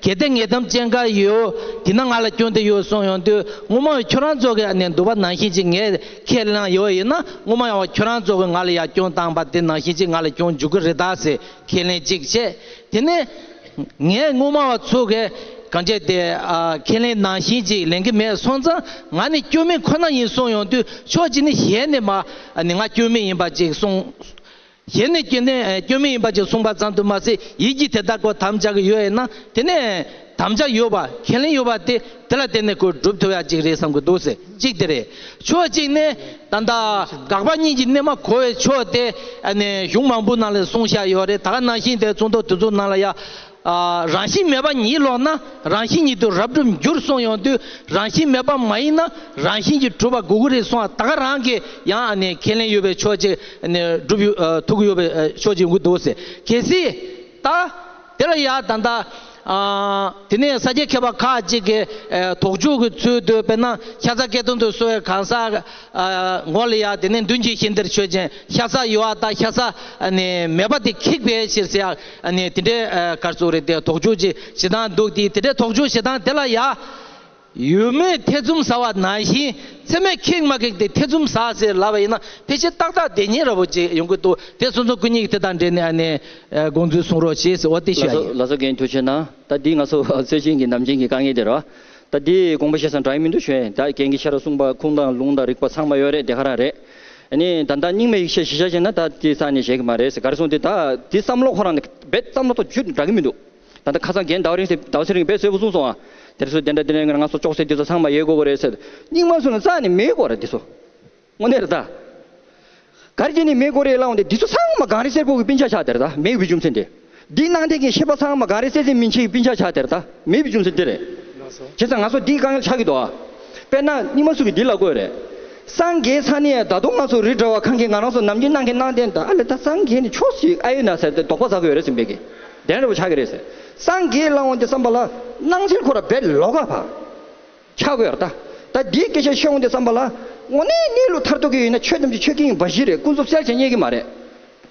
གལ་ཏེ་ངེས་དམ་ཅན་ག་ཡོད་དེ་ན་ང་ལ་སྐྱོན་དེ་ཡོད་གསུངས་ཡོང་དུས། སྔོན་མ་ཁྱོད་རང་ཚོ་གི་ནི་འདུག་པ་ནང་བཞིན་ཅིག་ངས་ཁས་ལེན་ཡོད་ཡིན་ན། སྔོན་མ་ཡང་ཁྱོད་རང་ཚོ་གི་ང་ལ་ཡ་སྐྱོན་བཏང་པ་དེ་ནང་བཞིན་ཅིག་ང་ལ་སྐྱོན་འཇུག་གི་རེད་ད་ཟེར་ཁས་ལེན་ཅིག་བྱས། དེ་ནས་ངས་སྔོན་མ་བ་ཚོ་གི་གང་བྱས་དེ་ཨ་ཁས་ལེན་ནང་བཞིན་ཅིག་ལེན་གྱི་མེད་སོང་ཙང་། ང་ནི་སྐྱོན་མེད་ཁོ་ན་ཡིན་གསུངས་ཡོང་དུས། ཕྱོགས་གཅིག་ནི་གཞན་ནས་མ་ནི་ང་སྐྱོན་མེད་ཡིན་པ་ཅིག་གསུངས། གཞན་ནས་སྐྱོན་ནས་སྐྱོན་མེད་ཡིན་པ་ཅིག་གསུངས་པ་ཙམ་དུ་མ་ཟད། ཡིད་ཀྱིས་དེ་ལྟར་ཁོ་དམ་བཅའ་གི་ཡོད་ཡིན་ན། དེ་ནས་དམ་བཅའ་ཡོད་པ་ཁས་ལེན་ཡོད་པ་དེ་དེ་ལ་བརྟེན་ནས་ཁོ་སྒྲུབ་ཐུབ་ཡ་ཅིག་རེད་བསམ་གི་འདུག་ཟེར། གཅིག་དེ་རེད། ཕྱོགས་གཅིག་ནས་ད་ལྟ་དགག་པ་གཉིས་ཀྱི་གནས་མ་གོ་བའི་ཕྱོགས་དེ་ཨ་ནི་གཞུང་མང་པོ་ནང་ལ་གསུངས་བཞག་ཡོད་རེད། ད་ག་ནང་བཞིན་དེ་ཚོགས་འདུ་དེ་ཚོ་ནང་ལ་ཡ། ཨ་རང་བཞིན་མེད་པ་ཉིད་ལོག་ན་རང་བཞིན་ཉིད་དུ་རབ་གྲུབ་འགྱུར་གསུངས་ཡོང་དུས། རང་བཞིན་མེད་པ་མ་ཡིན་ན་རང་བཞིན་གྱིས་གྲུབ་པ་དགོས་ཀྱི་རེད་གསུངས་པ། ད་ག་རང་གིས་ཡང་ཨ་ནི་ཁས་ལེན་ཡོད་པའི་ཕྱོགས་ཅིག་ཨ་ནི་སྒྲུབ་ཡོད་ཨ་ཐུབ་ཀྱི་ཡོད་པའི་ཨ་ཕྱོགས་ཅིག་ཡོང་གི་འདུག་ཟེར། གལ་སྲིད་ད་དེ་ལ་ཡ་ད་ལྟ་ཨ་དེ་ནས་ས་སྐྱ་མཁས་པ་ཁག་ཅིག་གིས་ཨ་དོགས་གཅོད་ཀྱི་ཚུལ་དུ། དཔེར་ན་ཤ་ཟ་སྐལ་སྟོང་དུ་གསོལ་བའི་གང་ཟག་ཨ་ངོ་ལ་ཡ་དེ་ནས་མདུན་གྱི་ཤིང་རྟར་ཆོས་ཅན། ཤ་ཟ་ཡོད་པ་དང་ཤ་ཟ་ཨ་ནི་མེད་པ་དེ་ཁེགས་པའི་ཕྱིར་ཟེར་ཡ། ཨ་ནི་དེ་འདྲའི་ཨ་ག་རེ་ཟེར་དགོས་རེད། དེ་དོགས་གཅོད་ཅིག་བྱེད་སྟངས་འདུག་སྟེ། དེ་འདྲའི་དོགས་གཅོད་བྱེད་སྟངས་དེ་ལ་ཡ། ཡོད་མེད་ཐེ་ཚོམ་ཟ་བ་ནང་བཞིན། ཚད་མས་ཁེགས་མ་ཁེགས་དེ་ཐེ་ཚོམ་ཟ་ཟེར་ལབ་པ་ཡིན་ན། ཕལ་ཆེར་ཏག་ཏག་བསྡད་ཉེན་ར་བོ་ཅིག་ཡོང་གི་འདུག། དེ་སོང་ཙང་སྐུ་ཉིད་ཀྱིས་དེ་དང་འབྲེལ་ནས་ཨ་ནི་ཨ་དགོངས་ཚུལ་གསུང་རོགས་ཞེས་ཟེར། འོ་དེ་ཞུ་ཡ་ལགས་སོ། ཡིན། ལགས་སོ་རྒན། ཐུགས་རྗེ་གནང་། ད་འདི་ང་ཚོ་སྲོལ་ཆེན་གྱི་ནམ་རྒྱུན་གྱི་དཀའ་ངལ་དེ་རེད་བ། ད་འདི་དགོངས་པ་བཞེས་ས་འདྲ་ཡི་མི་འདུག་ཞུ་ཡ། ད་རྒན་གྱིས་ཤེས་རབ་གསུངས་པ་ཁུངས་དང་ལུང་དང་རིགས་པ་ཚང་མ་ཡོད་རེད། དེ་ག་རང་རེད། ཨ་ནི་ད་ལྟ་རྙིང་མའི་ཡིག་ཆ་གཞི་བཞག་བྱས་ན་ད་དེ་ས་ནས་བཞེས་ཀྱི་མ་རེད་ཟེར། ག་རེ་གསུངས་ཏེ། ད་དེ་བསམ་བློ་ཁོ་རང་ནས་རྦད་བསམ་བློ་ཐོག་ཆུད་འདྲ་གི་མི་འདུག། ད་ལྟ་ཁ་སང་རྒན་ཟླ་བ་རིང་ཟེར། ཟླ་བ་ཚེ་རིང་རྦད་གསལ་པོ་གསུངས་སོང་ཨ། དེར་སུ་དེ་འདྲ་དེ་འདྲ་ང་ཚོ་ཅོག་ཙེ་དེ་ཚོ་ཚང་མ་ཡོད་དགོས་ཀྱི་རེད་ཟེར། རྙིང་མ་ཚོ་ནི་རྩ་ནས་མེད་དགོས་རེད་དེ་ཚོ། དངོས་གནས་རེད་ད། ག་རེ་བྱས་ནས་མེད་དགོས་རེད་ལབ་འོང་དུས། འདི་ཚོ་ཚང་མ་གངས་རི་སེར་པོ་གི་སྤུན་ཆ་ཆགས་དེ་རེད་ད། མེད་པའི་རྒྱུ་མཚན་དེ། འདི་ནང་བསྟན་གྱི་མཁས་པ་ཚང་མ་གངས་རི་སེར་ཙམ་མིན་ཆེ་གི་སྤུན་ཆ་ཆགས་དེ་རེད་ད། མེད་པའི་རྒྱུ་མཚན་དེ་རེད། བྱས་ཙང་ང་ཚོ་འདིའི་དཀའ་ངལ་ཆགས་ཀྱི་འདུག་ཨ། དཔེར་ན་རྙིང་མ་ཚོ་གིས་འདི་ལབ་ཀྱི་ཡོད་རེད། སངས་རྒྱས་ས་ནས་ད་དུང་ང་ཚོ་རི་འདྲ་བ་ཁང་གིས་ང་རང་ཚོ་ནམ་རྒྱུན་གནང་མཁན་གནང་བསྟན་ད། ཨ་ལེ་ད་སངས་རྒྱས་ནི་ཕྱོགས་ཤིག་ཨ་ཡོད་ན་ཟེར་ཏེ་དོགས་པ་ཟ་གི་ཡོད་རེད་ཟེར་བས་ཀྱི། དེ་འདྲ་བོ་ཆགས་ཀྱི་རེད་ཟེར། སངས་རྒྱས་ལབ་འོང་དུས་ཙམ་པ་ལ་སྣང་ཚུལ་ཁོ་ར་རྦད་ལོགས་ཀ་བ། ཆགས་དགོས་ཡོད་རེད་ད། ད་འདིའི་སྐད་ཆ་བཤད་འོང་དུས་ཙམ་པ་ལ། དངོས་གནས་གནས་ལུགས་མཐར་ཐུག་གི་ཡིན་ན་ཆོས་ཐམས་ཅད་ཆོས་ཀུན་གྱི་འབའ་ཞིག་རེད། ཀུན་རྫོབ་གསལ་བྱེད་རྙེད་ཀྱི་མ་རེད།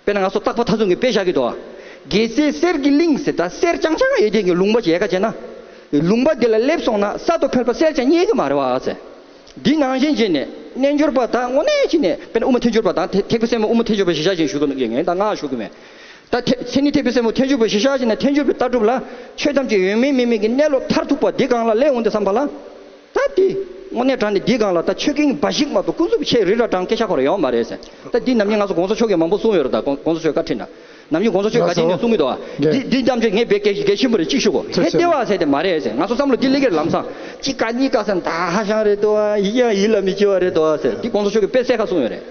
དཔེར་ན་ང་ཚོ་རྟག་པ་མཐའ་མཚུངས་ཀྱི་དཔེ་བཞག་གི་འདུག་ཨ། གལ་སྲིད་གསེར་གྱི་གླིང་ཟེར་ད་གསེར་རྐྱང་རྐྱང་ཡོད་མཁན་གྱི་ལུང་པ་ཅིག་ཡལ་ག་བྱས་ན། ལུང་པ་འདི་ལ་སླེབས་སོང་ན་ས་རྡོ་ཕལ་པ་གསལ་བྱེད་རྙེད་ཀྱི་མ་རེད་བ་ཟེར། འདི་ནང་བཞིན་བྱས་ནས་རྣལ་འབྱོར་པ་དང་དངོས་གནས་བྱས་ནས་དཔེར་ན་དབུ་མ་ཐལ་འགྱུར་པ་དང་ཐེག་ཐེག་པའི་སྲས་མོ་དབུ་མ་ཐལ་འགྱུར་པ་གཞི་བཞག་བྱས་ཞུ་གི་ཡིན། ད་ང་ཞུ་གི་མེད། ད་ཐེ་མཚན་ཉིད་ཐེག་པའི་སྲས་མོ་ཐལ་འགྱུར་པ་གཞི་བཞག་བྱས་ན་ཐལ་འགྱུར་པའི་ལྟ་གྲུབ་ལ་ཆོས་ཐམས་ཅད་ཡོད་མིན་མེད་མིན་གྱི་གནས་ལུགས་མཐར་ཐུག་པ་འདི་སྒང་ལ་སླེབས་འོང་དུས་ཙམ་པ་ལ། ད་འདི་དངོས་གནས་དྲང་གནས་འདི་སྒང་ལ་ད་ཆོས་ཀུན་འབའ་ཞིག་མ་གཏོགས་ཀུན་རྫོབ་ཆེ་རི་ར་གྲངས་སྐད་ཆ་ཁོ་ར་ཡོང་མ་རེད་ཟེར། ད་འདི་ནམ་རྒྱུན་ང་ཚོ་གོང་ས་མཆོག་གིས་མང་པོ་གསུངས་ཡོད་རེད། ད་གོང་གོང་ས་མཆོག་བཀའ་ཁྲིད་ན་ནམ་རྒྱུན་གོང་ས་མཆོག་བཀའ་དྲིན་ནས་གསུང་གི་འདུག་ཨ། འདི་འདི་ཐམས་ཅད་ངས་བེད་གལ་གལ་ཆེན་པོ་རེད་གཅིག་ཞུ་གོ། ཧེ་བདེ་བ་ཟེར་དེ་མ་རེད་ཟེར། ང་ཚོ་བསམ་བློ་འདི་སླེབས་ཀྱི་རེད་ལམ་སང་། གཅིག་ཀ་གཉིས་ཀ་ཟེར་ད་ཧ་ཤང་རེད་དོ་ཨ། ཡིད་ཡང་ཡིད་ལ་མི་བྱེད་པ་རེད་དོ་ཨ་ཟེར། འདི་གོང་ས་མཆོག་གིས་དཔེ་གསལ་ཁ་གསུངས་ཡོད་རེད།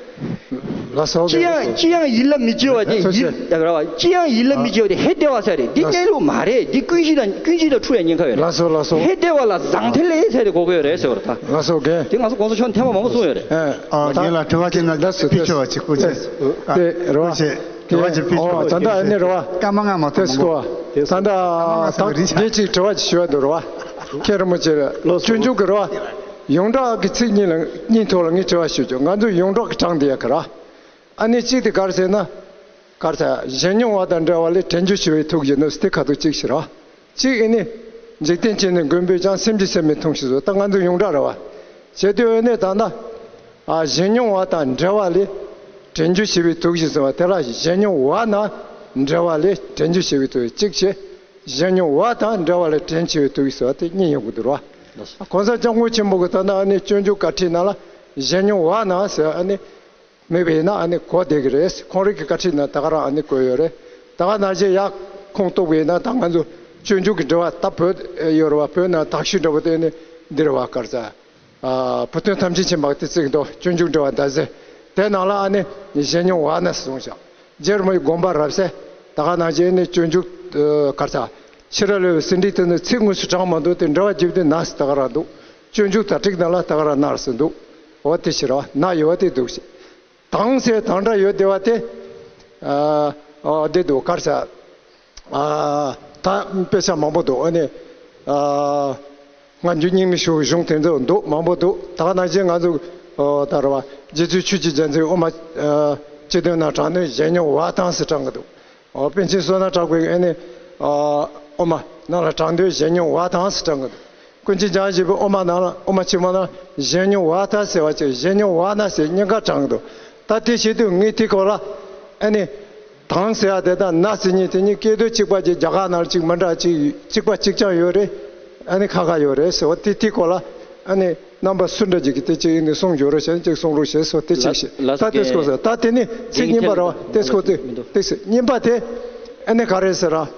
ལགས་སོ། ཅི་ཡང་ཅི་ཡང་ཡིད་ལ་མི་བྱེད་པ་དེ་ཡིད་ཡ་ར་བ་ཅི་ཡང་ཡིད་ལ་མི་བྱེད་པ་དེ་ཧེ་བདེ་བ་ཟེར་རེད། འདི་གནས་ལུགས་མ་རེད། འདི་ཀུན་གཞི་དང་ཀུན་གཞི་དང་འཁྲུལ་བའི་ཉེན་ཁ་ཡོད་རེད། ལགས་སོ་ལགས་སོ། ཧེ་བདེ་བ་ལ་བཟང་ཐལ་ལེ་ཟེར་དེ་གོ་གི་ཡོད་རེད་ཟེར་བ་རེད་ད། ལགས་སོ་རྒན། དེ་ང་ཚོ་གོང་ས་མཆོག་ཐེངས་མ་མང་པོ་གསུངས་ཡོད་རེད། ཨ་རྒན་ལགས་དྲི་བ་ཅིག་ན་ལགས་སོ་ཕི་ཆོ་བ་ཅིག་སྐུ་ཅིག་དེ་རེད་བ། དྲི་བ་ཅིག་ཕི་ཆོ་བ་ཅིག་ད་ལྟ་ཨ་ནི་རེད་བ། སྐར་མ་ལྔ་མ་ཐོན་མང་པོ། ད་ལྟ་ད་རྒན་ཅིག་དྲི་བ་ཅིག་ཞུ་བ་འདུག་རེད་བ། མཁན་རིན་པོ་ཆེ་ལ་སྤྱོད་འཇུག་གི་རེད་བ། ཡོངས་གྲགས་ཀྱི་ཚིག་གཉིས་ལ་གཉིས་ཐོག་ལ་ངས་དྲི་བ་ཞུ་རྒྱུ། ང་ཚོ་ཡོངས་གྲགས་ཀྱི་གྲངས་འདི་ཡ་ག་ར། ཨ་ནི་གཅིག་དེ་ག་རེ་ཟེར་ན། ག་རེ་ཟེར། གཞན་མྱོང་བ་དང་བྲལ་བ་ལས་དྲན་རྒྱུ་ཞི་བའི་ཐུགས་ཀྱིས་ནི་སྟེ་ཁ་ཐུག་གཅིག་ཞིག་ར། གཅིག་ཨེ་ནི། འཇིག་རྟེན་ཅན་ནི་མགོན་པོས་ཀྱང་སེམས་ཀྱི་སེམས་མི་མཐོང་ཞེས་སོ། ད་ང་ཚོ་ཡོངས་གྲགས་རེད་བ། བྱེད་དུས་ཨེ་ནི་ད་ལྟ། ཨ་གཞན་མྱོང་བ་དང་བྲལ་བ་ལས། དྲན་རྒྱུ་ཞི་བའི་ཐུགས་ཀྱིས་ཟེར་བ་དེ་ལ་གཞན་མྱོང་བ་ན་བྲལ་བ་ལས་དྲན་རྒྱུ་ཞི་བའི་ཐུགས་གཅིག་བྱས། གཞན་མྱོང་བ་དང་བྲལ་བ་ལས་དྲན་ཞི་བའི་ཐུགས་ཀྱིས་ཟེར་བ་དེ་གཉིས་ཡོང་གི་འདུག་ར། གོང་ས་སྐྱབས་མགོན་ཆེན་པོ་གིས་ད་ལྟ་ཨ་ནི་སྤྱོད་འཇུག་བཀའ་ཁྲིད་ནང་ལ་གཞན་མྱོང་བ་ན་ཟེར་ཨ་ནི། མེད་པ་ཡིན་ན་ཨ་ནི་གོ་བདེ་གི་རེད། ཁོང་རང་གི་བཀའ་ཁྲིད་ནང་ད་ག་རང་ཨ་ནི་བཀོད་ཡོད་རེད། ད་ག་ནང་བཞིན་ཡར་ཁོངས་གཏུགས་པ་ཡིན་ན་ད་ང་ཚོ་སྤྱོད་འཇུག་གི་འགྲེལ་པ་ད་བོད་ཡོད་རེད་བ། བོད་ནང་དག་ཤོས་འདྲ་པོ་དེ་ནི་འདི་རེད་བ། ག་རེ་ཟེར། ཨ་བུ་སྟོན་ཐམས་ཅད་མཁྱེན་པ་དེ་བརྩི་གི་འདུག། སྤྱོད་འཇུག་འགྲེལ་པ་ཟླ་ཟེར། དེ་ནང་ལ་ཨ་ནི་གཞན་མྱོང་བ་ན་གསུངས་ཤག། རྗེ་རིན་པོ་ཆེ་དགོངས་པ་རབ་གསལ། ད་ག་ནང་བཞིན་ནི་སྤྱོད་འཇུག་ཨ་ག་རེ་ཟེར། ཕྱི་རོལ་ལས་ཟིན་བྲིས་དེ་ནི་ཚིག་དངོས་སུ་དྲངས་མ་འདུག། དེ་འགྲེལ་པ་བརྒྱབ་དེ་ན་ཟེར་ད་ག་རང་འདུག། སྤྱོད་འཇུག་དར་ཊིཀ་ནང་ལ་ད་ག་རང་ན་ཟེར་འདུག། འོ་དེ་ཕྱིར་བ་ན་ཡོད་བ་དེ་འདུག་ཞེས། དང་ཟེར་དང་སྒྲ་ཡོད་བདེ་བ་དེ། ཨ་ཨ་བདེ་འདུག། ག་རེ་ཟེར། ཨ་ད་དཔེ་ཆ་མང་པོ་འདུག། ཨ་ནི་ཨ་སྔ་འགྱུར་རྙིང་མའི་ཞུ་གཞུང་དེ་ཚོ་འདུག། མང་པོ་འདུག། ད་ག་ནང་བཞིན་ང་ཚོ་ཨ་ད་རེད་བ། རྗེ་བཙུན་ཆོས་ཀྱི་རྒྱལ་མཚན་དབུ་མ་ཨ་ སྤྱི་དོན་ན་དྲང་དོན་གཞན་ཉོན་བ་དང་ཟེར་དྲང་གི་འདུག། ཨོ། པཎ་ཆེན་བསོད་ནམས་གྲགས་པའི་ཨ་ནི་ཨ་དབུ་མ་ནང་ལ་དྲང་དོན་གཞན་ཉོན་བ་དང་ཟེར་དྲང་གི་འདུག། ཀུན་མཁྱེན་འཇམ་དབྱངས་བཞད་པའི་དབུ་མ་ནང་ལ། དབུ་མ་ཆེན་མོ་ནང་གཞན་ཉོན་བ་དང་ཟེར་བ་ཅིག། གཞན་ཉོན་བ་ན་ཟེར་གཉིས་ཀ་དྲང་གི་འདུག། ད་དེ་བྱེད་དུས་ངས་དེ་སྐོར་ལ་ཨ་ནི། དང་ཟེར་ཡ་དེ་དང་ན་ཟེར་མཁན་དེ་གཉིས་སྐད་དོད་གཅིག་པ་ཅིག། རྒྱ་གར་ནང་ལ་ཅིག་མི་འདྲ་ཅིག། གཅིག་པ་གཅིག་རྐྱང་ཡོད་རེད། ཨ་ནི་ཁ་ཁ་ཡོད་རེད་ཟེར་བ་དེ། དེ་སྐོར་ལ་ཨ་ནི་རྣམ་པ་སུ་འདྲ་ཅིག་གིས་དེ་ཅིག་ཡིན་ནི་གསུང་རྒྱུ་རེད་ཟེར་ན་ཅིག་གསུང་རོགས་ཞེས་སོགས་དེ་གཅིག་བཤད། ལགས་སོ། ད་དེ་སྐོར་ཟེར། ད་དེ་ནི་ཚིག་རྙིང་པ་རེད་བ། དེ་སྐོར་དེ་དེ་ཟེར། རྙིང་པ་དེ་ཨ་ནི་ག་རེ་ཟེར་ར།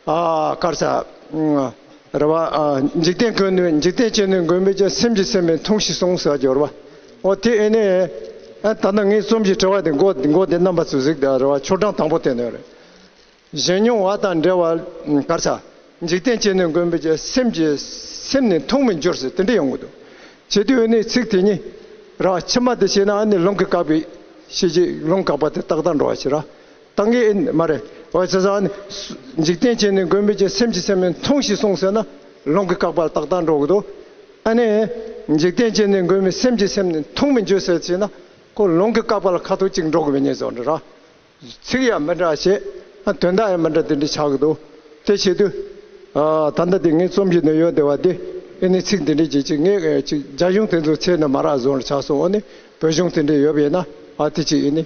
ཨ་གར་ས་རེད་བ། ཨ་འཇིག་རྟེན་ཀུན་ནས། འཇིག་རྟེན་ཅན་ནི་མགོན་པོས་ཀྱང་། སེམས་ཀྱིས་སེམས་མི་མཐོང་ཞེས་གསུངས་ཟེར་རྒྱུ་རེད་བ། འོ་དེ་ཨེ་ནས། ཨ་ད་ལྟ་ངའི་རྩོམ་གྱི་དྲི་བ་དེ་མགོ་མགོ་དེ་རྣམ་པ་ཚོས་གཟིགས་དང་རེད་བ། ཆོག་གྲངས་དང་པོ་དེ་ནས་རེད། གཞན་ཉོན་བ་དང་འབྲེལ་བ་གར་ས། འཇིག་རྟེན་ཅན་ནི་མགོན་པོས་ཀྱང་། སེམས་ཀྱིས་སེམས་ནི་མཐོང་མི་འགྱུར་ཟེར་དེ་འདྲ་ཡོང་གི་འདུག། བྱེད་དུས་ཨེ་ནས་ཚིག་དེ་གཉིས་རེད་བ། ཕྱི་མ་དེ་བྱས་ན་ཨ་ནི་ལུང་གིས་བཀག་པའི་ཤེས་བྱེད་ལུང་བཀག་པ་དེ་ཏག་ཏག་འགྲོ་བ་ཞིག་རེད། ད་ངས་ཨེ་མ་རེད། འོ་བྱས་ཙང་ཨ་ནི་འཇིག་རྟེན་ཅན་ནི་མགོན་པོས་ཀྱང་། སེམས་ཀྱིས་སེམས་མི་མཐོང་ཞེས་གསུངས་ཟེར་ན་ལུང་གིས་བཀག་པ་ཏག་ཏག་འགྲོ་གི་འདུག། ཨ་ནི་འཇིག་རྟེན་ཅན་ནི་མགོན་པོས། སེམས་ཀྱིས་སེམས་ནི་མཐོང་མི་འགྱུར་ཟེར་བྱས་ན་ཁོ་ལུང་གིས་བཀག་པ་ལ་ཁ་ཐུག་ཅིག་འགྲོ་གི་མེད་ཉེས་བཟོ་འདྲ་རེད། ཚིག་ཡང་མི་འདྲ་བྱས། ཨ་དོན་དག་ཡང་མི་འདྲ་དེ་འདྲ་ཆགས་ཀྱི་འདུག། དེ་བྱེད་དུས་ཨ་ད་ལྟ་དེ་ངའི་རྩོམ་གྱི་ནང་ཡོད་བསྡད་པ་དེ་ཨེ་ནི་ཚིག་འདི་འདྲ་ཅིག་ཅིག་ངས་ཨེ་ཅིག་རྒྱ་གཞུང་དེ་ཚོ་འཚོལ་ནས་མ་རག་བཟོ་འདྲ་ཆགས་སོང་། ཨ་ནི་བོད་གཞུང་དེ་འདྲ་ཡོད་པ་ཡིན་ན་ཨ་དེ་ཅིག་ཨེ་ནི་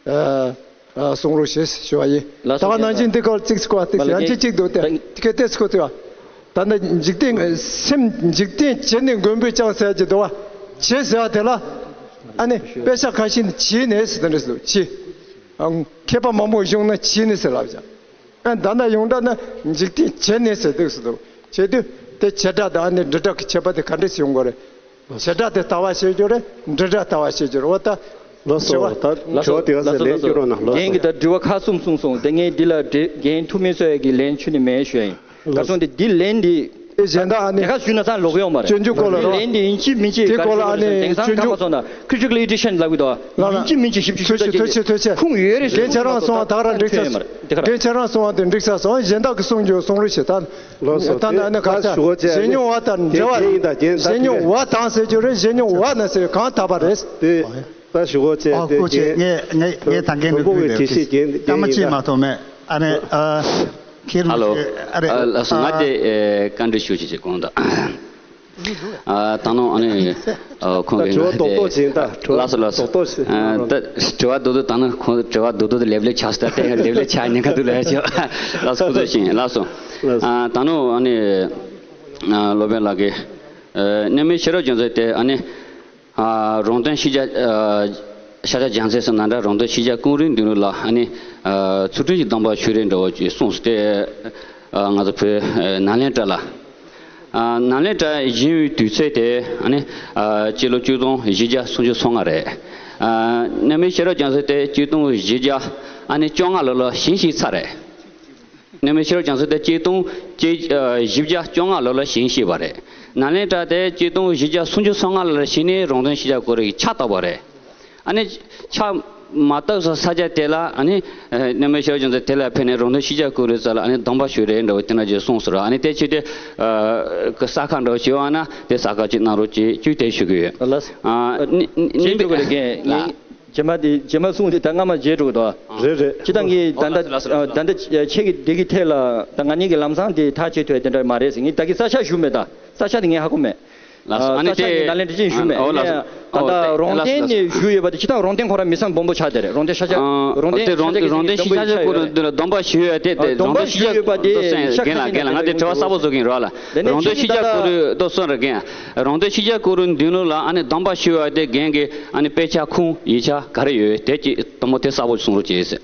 ཨ་ཨ་གསུང་རོགས་ཞེས་ཞུ་བ་ཡིན། ལགས་སོ། ད་ག་ནང་བཞིན་འདི་སྐོར་ཚིག་ཚིག་པ་ཏིག་མ་ལགས་ཡང་ཅིག་ཅིག་འདུག་སྟེ། ད་དེ་ག་ཏེ་ཚིག་ཏེ་བ། ད་ནི་འཇིག་རྟེན་སེམས་འཇིག་རྟེན་བྱེད་ནི་མགོན་པོས་ཀྱང་ཟེར་གྱི་འདུག་བ། བྱེད་ཟེར་བ་དེ་ལ་ཨ་ནི་དཔེ་ཆ་ཁ་ཤས་ནི་བྱེད་ནས་ཟེར་དེ་འདྲ་ཟེར་འདུག། བྱེད། ཨང་མཁས་པ་མང་པོ་གཞུང་ན་བྱེད་ནས་ཟེར་ལབ་ཀྱང་། ཨ་ད་ནི་ཡོངས་གྲགས་ན་འཇིག་རྟེན་བྱེད་ནས་ཟེར་འདུག་ཟེར་འདུག། བྱེད་དུས་དེ་བྱེད་སྒྲ་དང་ཨ་ནི་འབྲི་སྒྲ་གི་ཁྱད་པར་དེ་ག་འདྲས་ཡོང་དགོས་རེད། བྱེད་སྒྲ་དེ་ལྟ་བ་བྱེད་རྒྱུ་རེད། འབྲི་སྒྲ་ལྟ་བ་བྱེད་རྒྱུ་རེད། འོ་ད། ལགས་སོ། དྲི་བ། ད་ལགས་སོ། དྲི་བ་དེ་ག་ལགས་སོ། ཚད་ལན་ལགས་སོ། སྐྱོན་རོགས་གནང་། ལགས་སོ། རྒན་གྱིས་ད་དྲི་བ་ཁག་གསུམ་གསུངས་སོང་། དེ་ངས་འདི་ལ་འགན་འཁྱེར་ནས་མེད་ཞུ་ཡ་ཡིན། ག་སོང་དེ་འདི་ལན་འདི། ཨེ་གཞན་དག་ཨ་ནི། དེ་ག་ཞུས་ན་ཚང་ལོག་ཡོང་མ་རེད། སྤྱོད་འཇུག་སྐོར་ལ་རོ། འདི་ལན་འདི་ཡིན་གཅིག་མིན་གཅིག་དེ་སྐོར་ལ་ཨ་ནི་ག་རེ་ཟེར་དེང་སང་སྤྱོད་འཇུག་ཁ་པར་སོང་ན་critical edition ལབ་གི་འདུག། ལགས་ལགས། ཡིན་གཅིག་མིན་གཅིག་ཞིབ་ཞིབ་ཐོས་ཤིག་ཐོས་ཤིག་ཐོས་ཤིག། ཁུངས་ཡོད་རེད་ཟེར། རྒན་ཁྱེད་རང་གསུང་བ་ད་ག་རང་འགྲིག་ས། དེ་ག་རང་། རྒན་ཁྱེད་རང་གསུང་བ་དེ་འགྲིག་ས་སོང་། གཞན་དག་གི་གསུང་རྒྱུ་གསུང་རོགས་ཞེས་ད། ལགས་སོ། ད་ནི་ཨ་ནི་ག་ད་ཞུ་གོ་བྱས། གཞན་ཉོན་བ་དང་འབྲེལ་བ། དེ་ཡིན་ད་རྒན་ད་གཞན་ཉོན་བ་དང་ཟེར་རྒྱུ་རེད། གཞན་ཉོན་བ་ན་ཟེར་གང་དག་པ་རེད། དེ་ད་ཞུ་གོ་བྱས། ཨ་དེ་སྐུ་མཁྱེན། རྒན། ངས་ངས་ངས་ད་རྒན་བོན་པོ་གི་དྲི་ཤེས་རྒན། སྐར་མ་གཅིག་མ་གཏོགས་མེད། ཨ་ནི་ཨ་ཁྱེད་ཧ་ལོ། ཨ་རེ་ཨ་ལགས་སོ། ང་དེ་ཨེ་བཀའ་འདྲི་ཞུ་ཞིག་བྱེད་དགོངས་དག། ཨ་ད་ནང་ཨ་ནི་ཨ་ཁོང་གིས་དྲི་བ་རྡོག་རྡོག་བྱིན་ད། ལགས་སོ་ལགས་སོ། རྡོག་རྡོག་བྱིན། ཨ་ད་དྲི་བ་རྡོག་རྡོག་ད་ནང་ཁོང་དྲི་བ་རྡོག་རྡོག་དེ་ལེབ་ལེབ་ཆགས་སོང་། ད་དེ་ལེབ་ལེབ་ཆགས་ཉེན་ཁ་འདུག་ལབ་ཡ་ཆེ། ལགས་སོ། སྐུ་ཚེ་ཞིང་ལགས་སོ། ལགས་སོ། ཨ་ད་ནང་ཨ་ནི་ཨ་སློབ་དཔོན་ལགས་ཀྱིས་ཨ་གནས་མལ་ཤེས་རབ་རྒྱལ་མཚན་དེ་ཨ་ནི་ཨ་རོང་སྟོན་ཤེས་བྱ། ཨ་ཤཱཀྱ་རྒྱལ་མཚན་ཟེར་ན་འདྲ། རོང་སྟོན་ཤེས་བྱ་ཀུན་རའི་མདུན་ལ་ཨ་ནི་ཨ་ཚུལ་ཁྲིམས་ཀྱི་སྡོམ་པ་ཞུ་རེ་འདྲ་བོ་ཅིག་གསུངས་སོང་། དེ་ཨ་ང་ཚོ་བོད་ཨ་ནཱ་ལེནྡྲ་ལ། ཨ་ནཱ་ལེནྡྲ་བཞེངས་པའི་དུས་ཚོད་དེ་ཨ་ནི་ཨ་སྤྱི་ལོ་ཆིག་སྟོང་བཞི་བརྒྱ་སུམ་ཅུ་སོ་ལྔ་རེད། ཨ་གནས་མལ་ཤེས་རབ་རྒྱལ་མཚན་དེ་ཆིག་སྟོང་བཞི་བརྒྱ་ཨ་ནི་བཅོ་ལྔ་ལོ་ལ་བཞེངས་བཞེངས་ཚར་རེད། གནས་མལ་ཤེས་རབ་རྒྱལ་མཚན་དེ་ཆིག་སྟོང་བཞི་བརྒྱ་བཅོ་ལྔ་ལོ་ལ་བཞེངས་བཞེངས་པ་རེད། ནཱ་ལེནྡྲ་དེ་ཆིག་སྟོང་བཞི་བརྒྱ་སུམ་ཅུ་སོ་ལྔ་ལོ་ལ་བཞེངས་ནས་རོང་སྟོན་ཤེས་བྱ་ཀུན་རའི་ཕྱག་བཏབ་པ་རེད། ཨ་ནི་ཕྱག་མ་བཏབ་ས་ས་ཆ་དེ་ལ་ཨ་ནི་ཨ་གནས་མལ་ཤེས་རབ་རྒྱལ་མཚན་དེ་ལ་ཕེབས་ནས་རོང་སྟོན་ཤེས་བྱ་ཀུན་རའི་རྩ་ལ་ཨ་ནི་སྡོམ་པ་ཞུ་རེ་འདྲ་བོ་དེ་འདྲ་ཅིག་གསུངས་སོང་ར། ཨ་ནི་དེ་ཕྱིར་དེ་ཨ་གསར་ཁ་འདྲ་བོ་ཞིག་ཡོད་ན་དེ་གསར་ཁ་ཅིག་གནང་རོགས་ཅེས་དེ་ཞུ་གི་ཡོད། ལགས། ཨ་ནི་ནི་ནི་ནི་ལགས། རྗེས་མ་དེ་རྗེས་མ་གསུངས་དེ་ད་སྔ་མ་བརྗེད་འགྲོ་གི་འདུག། རེད་རེད། སྤྱིར་བཏང་གི་ད་ལྟ་ལགས་སོ་ལགས་སོ། ད་ལྟ་ཁྱེད་ཀྱི་འདི་གི་ཐད་ལ་ད་ང་གཉིས་ཀྱི་ལམ་སང་དེ་ཐག་བཅད་ཐུབ་ཡ་དེ་འདྲ་མ་རེད་ཟེར། ངས་ད་གི་ས་ཆ་ཞུ་མེད། ད་ས་ཆ་དེ་ངས་ཧ་གོ་མེད། ལགས་སོ། ཨ་ནི་ས་ཆ་དེ་ངས་ནཱ་ལེནྡྲ་ཅན་ཞུ་མེད། ཨོ་ལགས་སོ། ད་ལྟ་ཨོ་རོང་སྟོན་ནས་ཞུ་ཡོད་པ་དེ་སྤྱིར་བཏང་རོང་སྟོན་ཁོ་རང་མི་ཚང་སྦོམ་པོ་ཆགས་བསྡད་རེད། རོང་སྟོན་ཤ་ཨ་རོང་སྟོན་ཨོ་དེ་རོང་རོང་སྟོན་ཤ་ཆ་ཀོ་རུ་འདི་ལ་སྡོམ་པ་ཞུ་ཡོད་དེ། དེ་སྡོམ་པ་རོང་སྟོན་ཤ་ཆ་ཞུ་ཡོད་པ་དེ་ཤ་ཁ་རྒན་ལགས་རྒན་ལགས་ང་དེ་དྲི་བ་གསར་པ་བཟོ་གིན་རོགས་ལ། དེ་ནས་རོང་སྟོན་ཤ་ཆ་ཀོ་རུ་ཏོ་སོན་ར་རྒན། རོང་སྟོན་ཤ་ཆ་ཀོ་རུ་མདུན་ལོ་ལ་ཨ་ནི་སྡོམ་པ་ཞུ་བ་དེ་རྒན་གྱི་ཨ་ནི་དཔེ་ཆ་ཁུངས་ཡིག་ཆ་ག་རེ་ཡོད་དེ་ཅིག་དང་པོ་དེ་གསལ་པོ་གསུང་རོགས་བྱེད་ཟེར།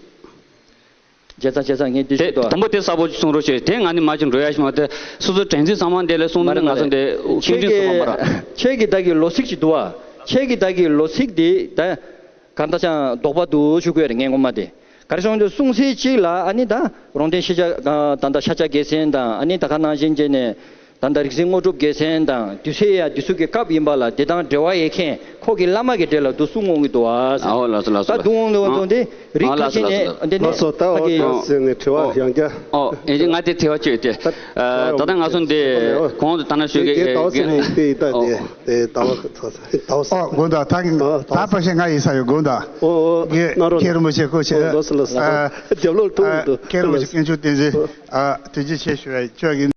བྱས་ཙང་བྱས་ཙང་ངས་འདི་དེ་ཞུ་དོ། དང་པོ་དེ་གསལ་པོ་གསུང་རོགས་བྱེད། དེ་ང་ནི་མ་ཅིག་འགྲོ་ཡ་ཞིག་མ་དེ་སོ་སོ་དྲན་འཛིན་ཚང་མ་འདི་ལས་གསུང་མ་རེད་ནི་ང་ཚོ་འདི་ཁྱེད་ཆུང་ཆུང་ཚོ་མ་རེད། ཁྱེད་ཀྱི་ད་གི་ལོ་ཚིགས་ཅིག་འདུག་བ། ཁྱེད་ཀྱི་ད་གི་ལོ་ཚིགས་འདི་ད་གང་ལྟར་ཅང་ལྡོག་པ་འདུག་ཞུ་དགོས་རེད་ངས་ངོ་མ་དེ། ག་རེ་སོང་དུས་གསུང་ཚིག་གཅིག་ལ་ཨ་ནི་ད་རོང་སྟོན་ཤ་ཆ་ད་ད་ཤ་ཆ་རྒྱལ་མཚན་དང་ཨ་ནི་ད་ག་ནང་བཞིན་བྱས་ནས་ད། ད་ལྟ་རིག་འཛིན་དངོས་གྲུབ་རྒྱལ་མཚན་དང་དུས་ཚོད་ཡ་དུས་ཚོད་ཀྱི་སྐབས་ཡིན་པ་ལ་དེ་དང་འབྲེལ་བ་ཡོད་མཁན་ཁོ་གི་བླ་མ་གི་གྲས་ལ་འདུག་གསུང་འོང་གི་འདུག་ཨ། ཨ་ཨོ་ལགས་སོ་ལགས་སོ། ད་འདུག་འོང་འདུག་འོང་འདུག་འདི་རིགས་ཁ་ཤས་ནས་འདི་ནས་ལགས་སོ། ད་ཨོ་ཕ་གི་ད་ཟེར་ནས་དྲི་བ་ཡང་བསྐྱར། ཨོ་ཨེ་ང་དེ་དྲི་བ་གཅོད་དེ། ད་ད་ལྟ་ང་ཚོ་འདི་གོང་དུ་ད་ན་ཞུ་གི་དེ་ད་ཟེར་ནས་དེ་ད་དེ་དེ་ད་ད་ད་ཨོ་དགོངས་དག་ད་ད་ཕ་ཤེ་ང་ཡིན་ས་ཡོད་དགོངས་དག་ཨོ་ཨོ་ངས་ན་རོ་མཁན་རིན་པོ་ཆེ་བཀོད་བྱས། ཨོ་ལགས་སོ་ལགས་སོ། ཨ་རྒྱབ་ལོག་ཐུག་འདུག་མཁན་རིན་པོ་ཆེ་དཀོན་མཆོག་བསྟན་འཛིན་ཨ་དུས་ཆེན་ཆེ་ཞུ་བའི་ཆོས་ཀྱི།